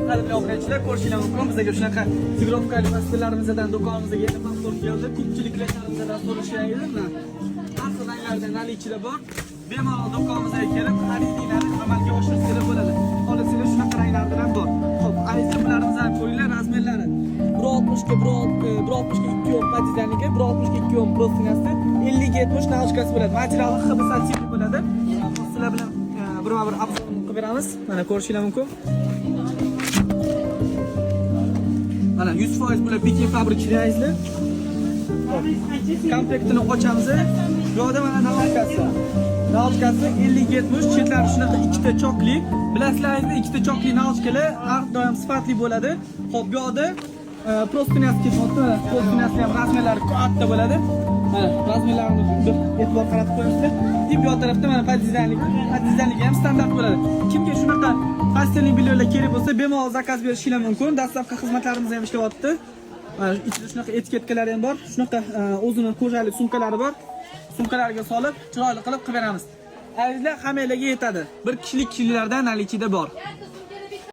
Qadrli obunachilar, ko'rishingiz mumkin. Bizga shunaqa тигровка li postelarimizdan do'konimizga yana повтор keldi. Ko'pchiliklar larimizdan so'rashgan edi. Mana har xil ranglarda наличие da bor. Bemalol do'konimizga kelib, xaridinglarni amalga oshirsanglar bo'ladi. Xohlasanglar shunaqa ranglar ham bor. Xo'p, azizlar, bularimizni ko'ringlar, размер lari. 1.60 ga 1.60 ga 2 o'm пододеяльник i, 1.60 ga 2 o'm простыня si, 50 ga 70 наволочка si bo'ladi. Materiali HB сатин bo'ladi. Sizlar bilan birma-bir обзор qilib beramiz. Mana ko'rishingiz mumkin. Mana 100% bular Pekin fabrikli azizlar. Komplektini ochamiz. Bu yoqda mana наволочка si. Наволочка si 50-70, chetlari shunaqa ikkita chokli. Bilasizlar, azizlar, ikkita chokli наволочка lar har doim sifatli bo'ladi. Xo'p, bu yoqda простыня si ketyapti. Mana простыня si ham размер lari katta bo'ladi. Mana размер larini bir e'tibor qaratib qo'yamiz. И bu yoq tarafda mana пододеяльник, пододеяльник i ham standart bo'ladi. Kimga shunaqa постельный бельё lar kerak bo'lsa, bemalol заказ berishinglar mumkin. Доставка xizmatlarimiz ham ishlayapti. Mana ichida shunaqa etiketkalari ham bor. Shunaqa o'zini кожа li sumkalari bor. Sumkalarga solib, chiroyli qilib qilib beramiz. Azizlar, hammanglarga yetadi. Bir kishilik kishilardan наличие da bor.